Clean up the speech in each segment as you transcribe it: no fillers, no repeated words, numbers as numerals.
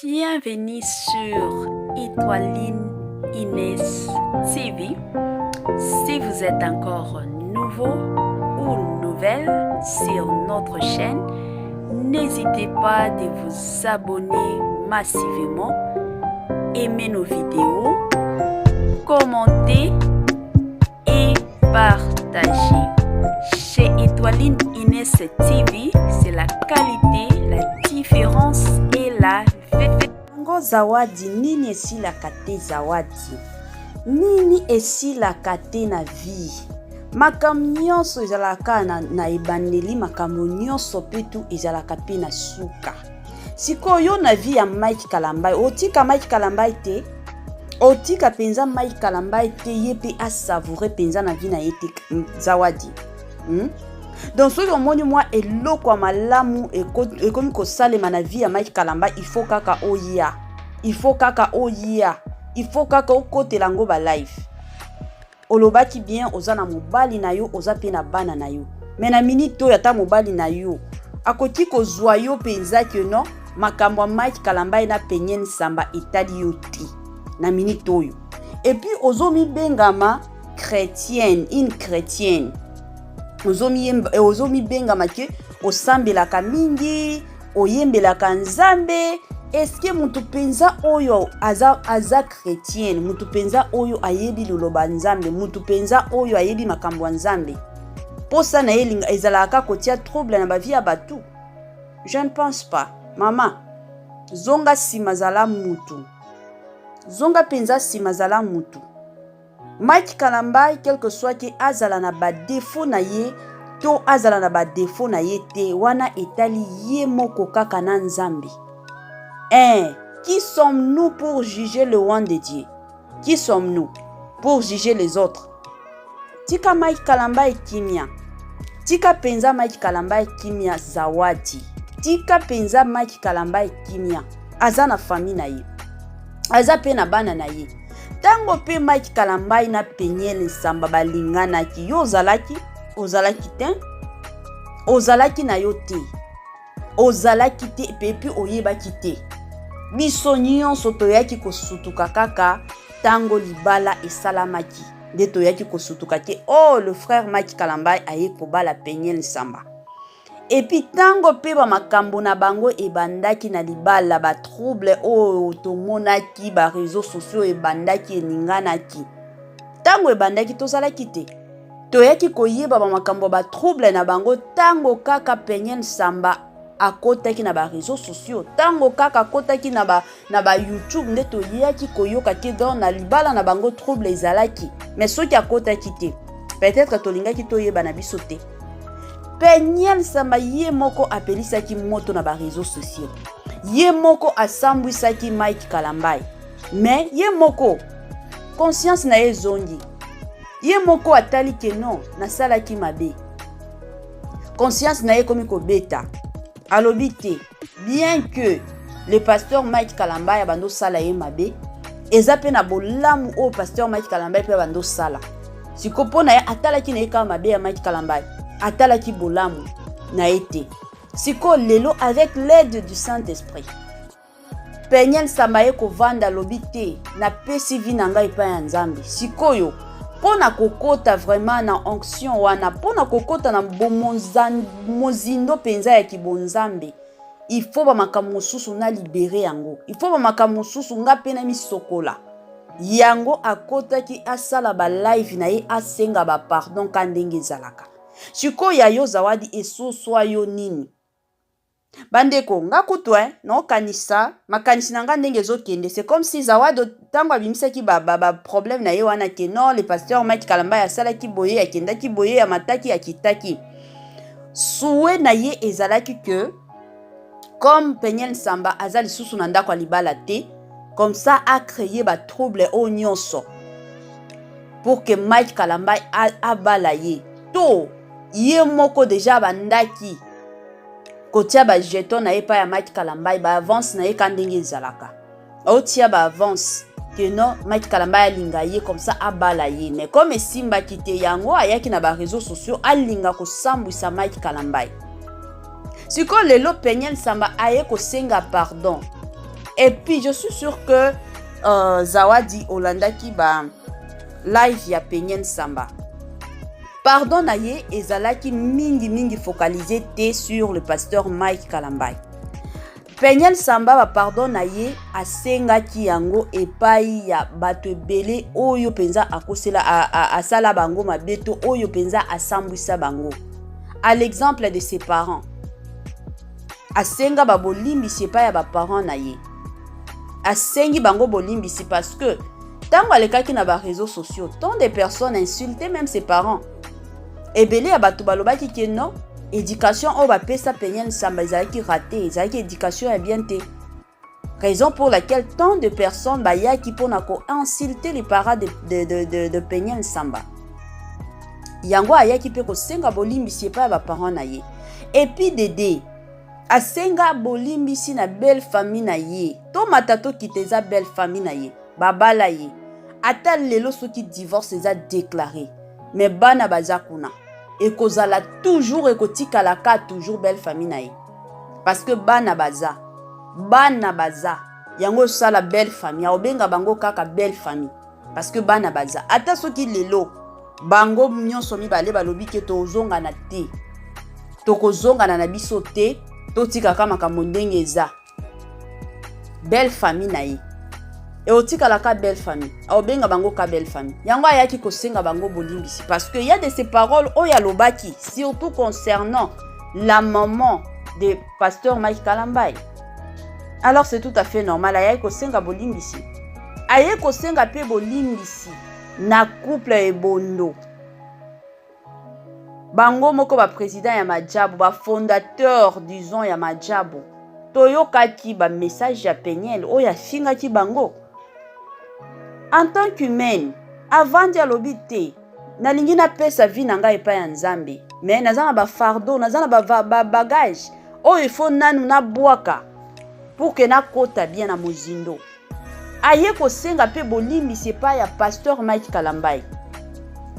Bienvenue sur Étoiline Inès TV. Si vous êtes encore nouveau ou nouvelle sur notre chaîne, n'hésitez pas de vous abonner massivement, aimer nos vidéos, commenter et partager. Chez Étoiline Inès TV, c'est la qualité, la différence et la Yango Zawadi nini esilaka te Zawadi nini esilaka te na vie makambo nyonso ezalaka na, na ebandeli makambo nyonso mpe tu ezalaka mpe na suka sikoyo yo na vie ya Mike Kalambay otika Mike Kalambay te otika mpenza Mike Kalambay te ye mpe asavoure mpenza na vie na ye te Zawadi Donc soki omoni mwa eloko ya malamu ekomi kosalema na vie ya Mike Kalambay, il faut kaka oya, il faut kaka oya, il faut kaka okotela yango balive. Olobaki bien, oza na mobali na yo, oza mpe na bana na yo, mais na minute oyo ata mobali na yo akoki kozwa yo mpenza ke non, makambo ya Mike Kalambay na Peniel Nsamba etali yo te na minute oyo. Et puis ozomibengama chrétienne, une chrétienne, ozomibengama ke osambelaka mingi, oyembelaka Nzambe. Eske motu mpenza oyo aza chrétienne, motu mpenza oyo ayebi liloba Nzambe, motu mpenza oyo ayebi makambo ya Nzambe, mposa na ye ezalaka kotia trouble na bavie ya bato? Je ne pense pas. Mama, zonga nsima, zala mutu, zonga mpenza nsima, zala mutu. Mike Kalambay, quelque soit ke azala na badéfauts na ye to azala na badéfauts na ye te, wana etali ye moko kaka na Nzambe. Qui sommes-nous pour juger le roi de Dieu? Qui sommes-nous pour juger les autres? Tika Mike Kalambay kimia, tika mpenza Mike Kalambay kimia. Zawadi, tika mpenza Mike Kalambay kimia. Aza na famille na ye, aza mpe na bana na ye. Ntango mpe Mike Kalambay na Peniel Nsamba balinganaki, yo ozalaki? Ozalaki te, ozalaki na yo te, ozalaki te mpe epi oyebaki te. Biso nyonso toyaki kosutuka kaka ntango libala esalamaki, nde toyaki kosutuka te: oh, le frère Mike Kalambay aye kobala Peniel Nsamba. Et puis ntango mpe bamakambo na bango ebandaki na libala, batroubles oyo tomonaki, baréseaux sociaux ebandaki eninganaki, ntango ebandaki tozalaki te. Toyaki koyeba bamakambo ya batroubles na bango ntango kaka Peniel Nsamba akotaki na baréseaux sociaux, ntango kaka akotaki na baYouTube, nde toyaki koyoka ke donc na libala na bango trouble ezalaki. Mais soki akotaki te, peut-être tolingaki toyeba na biso te. Peniel Nsamba ye moko apelisaki moto na baréseaux sociaux, ye moko asambwisaki Mike Kalambay, mais ye moko conscience na ye ezongi, ye moko atali ke non, nasalaki mabe. Conscience na ye ekomi kobeta, alobi te, bien que le pasteur Mike Kalambay abandi osala ye mabe, eza mpe na bolamu oyo pasteur Mike Kalambay mpe abandi osala. Siko mpo na ye, atalaki na ye kaka mabe ya Mike Kalambay, atalaki bolamu na ye te. Sikoyo lelo, avec l'aide du Saint-Esprit, Peniel Nsamba ye kovanda, alobi te, napesi vie na ngai epai ya Nzambe. Sikoyo mpo na kokota vraiment na onction wana, mpo na kokota na mozindo mpenza ya kibonzambe, il faut bamakambo mosusu na libérer yango, il faut bamakambo mosusu nga mpe na misokola yango. Akotaki asala balive na ye, asenga bapardon ka ndenge ezalaka. Sikoyo ya yo Zawadi, esoswa yo nini? Bandeko, nga kutu naokanisa makanisi na nga ndenge ezokende, c'est comme si Zawadi, ntango abimisaki baproblème ba na ye wana ke non, le pasteur Mike Kalambay asalaki boye, akendaki boye, amataki, akitaki, souhait na ye ezalaki ke comme Peniel Nsamba aza lisusu na ndako ya libala te, comme ça acréer batroubles oyo nyonso pour que Mike Kalambay abala ye. To ye moko déjà abandaki kotia bajetons na ye epai ya Mike Kalambay, baavance na ye ka ndenge ezalaka, aotia baavance ke non, Mike Kalambay alinga ye, comme ça abala ye. Mais comme esimbaki te, yango ayaki na baréseaux sociaux, alinga kosambwisa Mike Kalambay. Sikoyo lelo Peniel Nsamba aye kosenga pardon. Et puis je suis sûr que Zawadi olandaki ba live ya Peniel Samba. Pardon na ye ezalaki mingi mingi focalisé te sur le pasteur Mike Kalambay. Peniel Samba ba pardon na ye asengaki yango epai ya bato ebele oyo mpenza akosela asala bango mabe to oyo mpenza asambwisa bango. À l'exemple de ses parents. Asenga ba bolimbisi epai ya ba parents na ye. Asengi bango bolimbisi parce que ntango alekaki na ba réseaux sociaux, tant de personnes insultaient même ses parents. Ebele ya bato balobaki ke non, éducation oyo bapesa Peniel Samba ezalaki raté, ezalaki éducation ya bien te. Raison pour laquelle tant de personnes bayaki mpona koinsulter les parents de Peniel Samba. Yango ayaki mpe kosenga bolimbisi epai ya baparent na ye. Et puis dede asenga bolimbisi na belle famille na ye. Tomata tokita, eza belle famille na ye, babala ye. Ata lelo soki divorce eza déclaré, mais bana baza kuna, ekozala toujours, ekotikalaka toujours belle famille na ye, parce que bana baza, bana baza. Yango osala belle famille, aobenga bango kaka belle famille parce que bana baza. Ata soki lelo bango nyonso mibale balobi ke tozongana te, tokozongana na biso te, totikaka makambo ndenge eza, belle famille na ye eotikalaka belle famille, aobenga bango ka belle famille. Yango ayaki kosenga bango bolimbisi parce que y a de ces paroles oyo alobaki, surtout concernant la maman de pasteur Mike Kalambay. Alors c'est tout à fait normal ayaki kosenga bolimbisi. Aye kosenga mpe bolimbisi na couple Ebondo, bango moko baprésident ya Majabu, bafondateur disons ya Majabu. Toyokaki bamessage ya Peniel oyo afingaki bango. En tant qu'humaine, avandi, alobi te: nalingi napesa vie na ngai epai ya Nzambe, mais naza na bafardeau, naza na babagage oyo ifo nanu nabwaka pour ke nakota bien na mozindo. Aye kosenga mpe bolimbisi epai ya pasteur Mike Kalambai,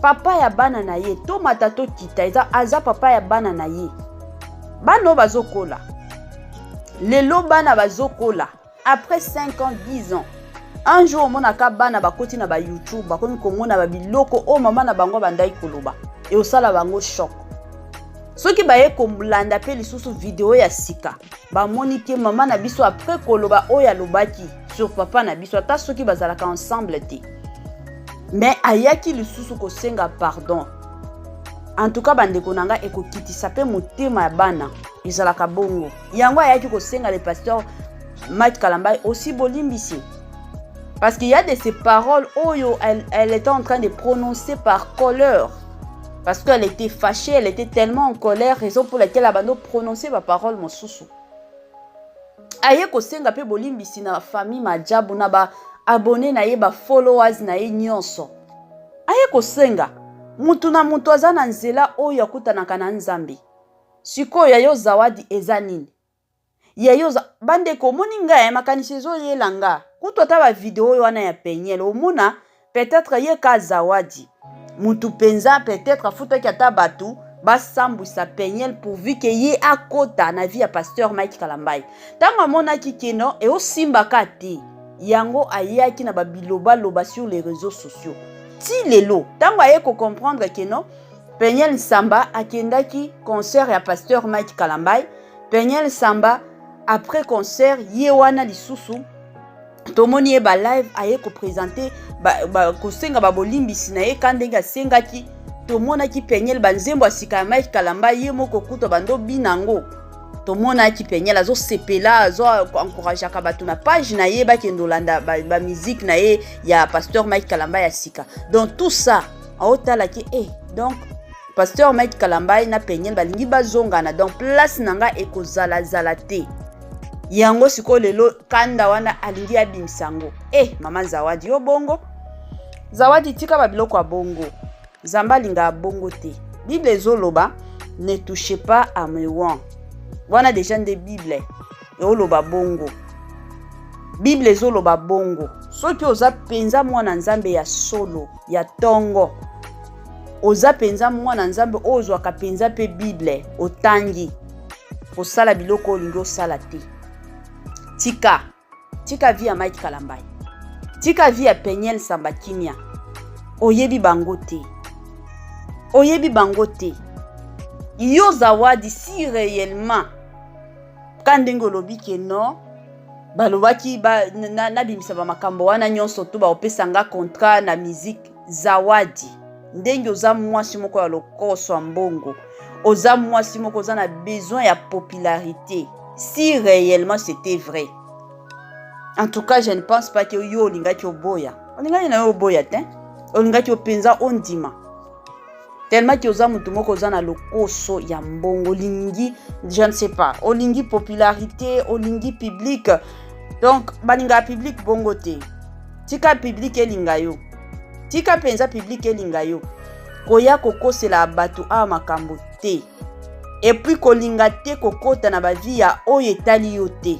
papa ya bana na ye. Tomata tokita, eza aza papa ya bana na ye. Bana oyo bazokola lelo, bana bazokola après 5 ans, 10 ans, un jour omonaka bana bakoti na baYouTube, bakomi komona babiloko oyo mama na bango bandaki koloba, eosala bango choc. Soki baye kolanda mpe lisusu video ya sika, bamoni ke mama na biso après koloba oyo alobaki sur papa na biso, ata soki bazalaka ensemble te, mais ayaki lisusu kosenga pardon. En tout cas, bandeko na ngai, ekokitisa mpe motema ya bana, ezalaka bongo. Yango ayaki kosenga le pasteur Mike Kalambay aussi bolimbisi parce qu'il y a de ces paroles oyo elle était en train de prononcer par colère, parce qu'elle était fâchée, elle était tellement en colère, raison pour laquelle abando prononcer baparole mosusu. Aye kosenga mpe bolimbisi na famille Majabu, na baabonnés na ye, bafollowers na ye nyonso. Aye kosenga. Mutu na mutu aza na nzela oyo akutanaka na Nzambe. Sikoyo ya yo Zawadi eza nini? Ya yo, bandeko, omoni ngai makanisi ezoyela nga kutu ata bavideo oyo wana ya Peniel. Omona peut-être ye ka Zawadi mutu mpenza, peut-être afutaki ata bato basambwisa Peniel pourvu ke ye akota na vie ya pasteur Mike Kalambai. Ntango amonaki keno eosimbaka te, yango ayaki na babilobaloba sur les réseaux sociaux. Ti lelo, ntango aye kocomprendre keno Peniel Nsamba akendaki concert ya pasteur Mike Kalambai, Peniel Samba après concert ye wana lisusu tomoni ye balive, aye koprésenter kosenga babolimbisi na ye ka ndenge asengaki. Tomonaki Peniel banzembo ya sika ya Mike Kalamba, ye moko kuta bando bina yango. Tomonaki Peniel azosepela, azoencourageaka bato na page na ye bakende olanda bamusique ba na ye ya pasteur Mike Kalamba ya sika. Donc tout ça aotalaki donc pasteur Mike Kalambai na Peniel balingi bazongana, donc place na ngai ekozalazala te. Yango sikoyo lelo kanda wana alingi abimisa yango. Mama Zawadi, yo bongo Zawadi, tika babiloko ya bongo. Nzambe alingaka bongo te. Bible ezoloba: "Ne touchez pas à mes oints." Wana déjà nde Bible eoloba bongo. Bible ezoloba bongo. Soki oza mpenza mwana Nzambe ya solo ya ntongo, oza mpenza mwana Nzambe oyo ozwaka mpenza mpe Bible otangi, kosala biloko oyo olingi osala te. Tika, Tika vie ya Mike Kalambay, tika vie ya Peniel Samba kimia. Oyebi bango te, oyebi bango te. Yo Zawadi, si réellement ka ndenge olobi ke non, balobaki nabimisa ba bamakambo wana nyonso to baopesa nga contrat na musique. Zawadi, ndenge oza mwasi moko ya lokoso ya mbongo, oza mwasi moko oza na besoin ya popularité, si réellement c'était vrai, en tout cas je ne pense pas que yo olingaki oboya. Olingaki na yo oboya te, olingaki openza ondima, tellement que oza motu moko oza na lokoso ya mbongo. Olingi, je ne sais pas, olingi popularité, olingi public. Donc balingaka public bongo te. Tika public elinga yo, tika mpenza public elinga yo. Koya kokosela bato awa makambo te, et puis kolinga te kokɔta na bavie ya oyo etali yo te.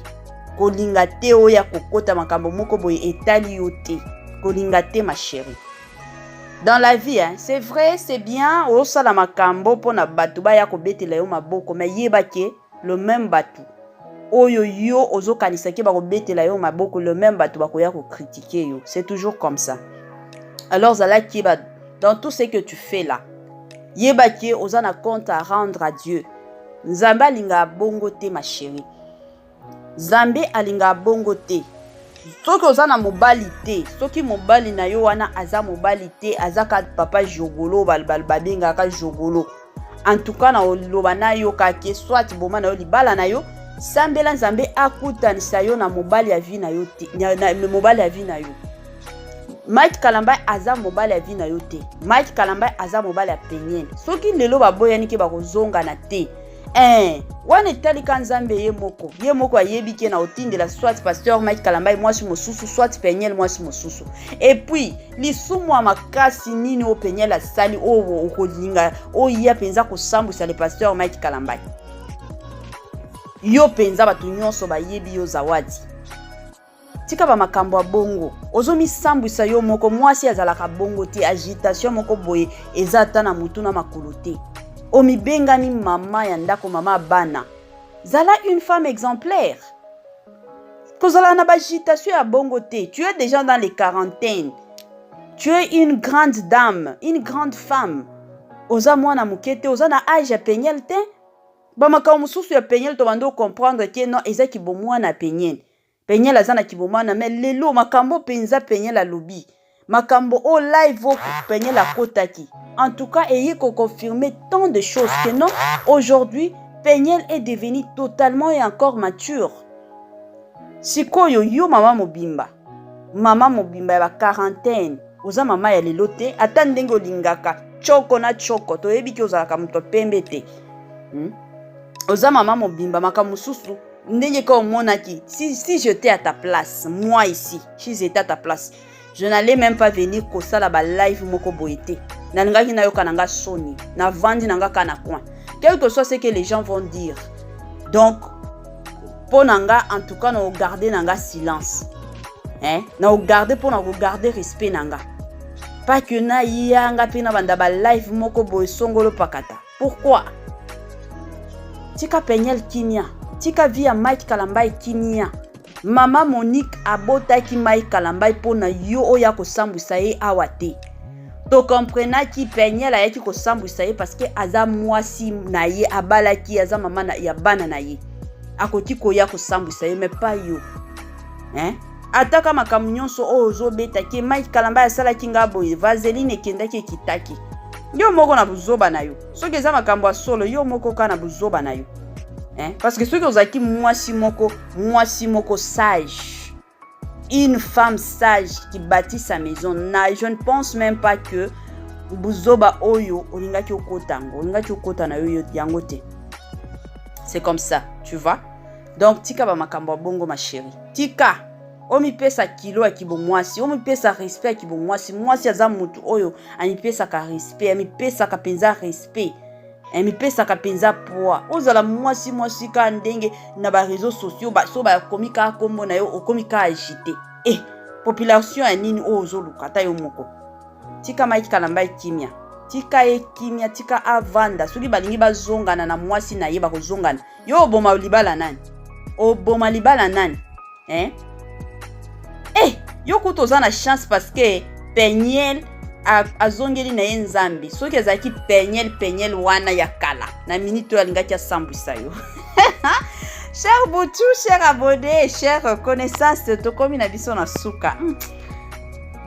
Kolinga te oyo ya kokɔta makambo moko boye etali yo te, kolinga te, ma chérie. Dans la vie, hein, c'est vrai, c'est bien osala makambo mpona bato baya kobetela yo maboko, mais yeba ke le même bato oyo yo ozokanisa ke bakobetela yo maboko, le même bato bakoya kocritiquer yo. C'est toujours comme ça. Alors zalaki ba dans tout ce que tu fais là, yeba ke oza na compte à rendre à Dieu. Nzambe alingaka bongo te, ma chérie. Nzambe alingaka bongo te. Soki oza na mobali te, soki mobali na yo wana aza mobali te, aza ka papa jogolo, babengaka jogolo, en tout cas na oloba nayoka ke soit boma na yo libala na yo, sambela Nzambe akutanisa yo na mobali ya vie na yo te. Mobali ya vie na yo, Mike Kalambay aza mobali ya vie na yo te. Mike Kalambay aza mobali ya Peniel. Soki lelo baboyani ke bakozongana te, wana etalika Nzambe ye moko. Ye moko ayebi ke na otindela soit pasteur Mike Kalambay mwasi mosusu, soit Peniel mwasi mosusu. Et puis lisumu ya makasi nini oyo Peniel asali oyo okolinga oya mpenza kosambwisa le pasteur Mike Kalambay? Yo mpenza, bato nyonso bayebi yo. Zawadi, tika bamakambo ya bongo, ozomisambwisa yo moko. Mwasi azalaka bongo te. Agitation moko boye eza ata na motu na makolo te. Omibengani mama ya ndako, mama ya bana, zala une femme exemplaire. Kozala na baagitation ya bongo te. Tu es déjà dans les quarantaines, tu es une grande dame, une grande femme. Oza mwana moke te, oza na age ya Peniel te. Bamakambo mosusu ya Peniel, tobandi ocomprendre ke non, eza kibomwana ya Peniel. Peniel aza na kibomwana, mais lelo makambo mpenza Peniel alobi, makambo oyo live oyo Peniel akotaki, en tout cas eye koconfirmer tant de choses que non, aujourd'hui Peniel est devenu totalement et encore mature. Sikoyo yo mama mobimba, mama mobimba ya baquarantaine, oza mama ya lelo te. Ata ndenge olingaka choko na choko, toyebi ke ozalaka moto pembe te, Oza mama mobimba, makambo mosusu ndenge ka omonaki. Si j'étais à ta place, moi ici, si j'étais à ta place, je n'allais même pas venir kosala balive moko boye te. Nalingaki nayoka na nga soni, navandi na nga ka na coin, quel que soit ce que les gens vont dire. Donc mpo na nga, en tout cas, na ogarde na nga silence, hein? Na ogarde mpo na kogarde respect na nga, pas que nayanga mpe na banda balive moko boye songolo pakata. Pourquoi? Tika Peniel kimia, tika vie ya Mike Kalambay kimia. Mama Monique abotaki Mike Kalambay mpo na yo oyo akosambwisa ye awa te. Tokomprenaki Peniel ayaki kosambwisa ye parce que aza mwasi na ye, abalaki, aza mama ya bana na ye, akoki koya kosambwisa ye, mais pas yo, hein? Ataka makambo nyonso oyo ozobetaki, Mike Kalambay asalaki nga boye, vaseline ekendaki ekitaki, yo moko na buzoba na yo. Soki eza makambo ya solo, yo moko kaka na buzoba na yo, hein? Parce que soki ozalaki mwasi moko, mwasi moko sage, une femme sage qui bâtit sa maison na, je ne pense même pas que buzoba oyo olingaki okota yango, olingaki okota na yo yango te. C'est comme ça, tu vois. Donc tika bamakambo ya bongo, ma chérie. Tika omipesa kilo ya kibomwasi, omipesa respect ya kibomwasi. Mwasi aza motu oyo amipesaka respect, amipesaka mpenza respect, amipesaka mpenza poids. Ozala mwasi, mwasi kaka ndenge na baréseaux sociaux so bakomi kaka nkombo na yo, okomi kaka agité. E population ya nini oyo ozoluka? Ata yo moko, tika Mike Kalambay kimia, tika ye kimia, tika avanda. Soki balingi bazongana na mwasi na ye, bakozongana. Yo oboma libala nani? Oboma libala nani, eh? Yo kutu oza na chance parce que Peniel azongeli na ye Nzambe. Soki ezalaki Peniel, Peniel wana ya kala, na minute oyo alingaki asambwisa yo. Cher Boutou, cher abonné, cher connaissance, tokomi na biso na suka.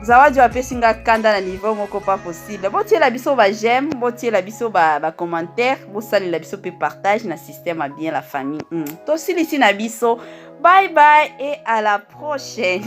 Zawadi apesi nga kanda na niveau moko pas possible. Botiela biso ba j'aime, botiela biso ba commentaire, bosalela biso pe partage na système à bien la famille. Tosilisi na biso. Bye bye et à la prochaine.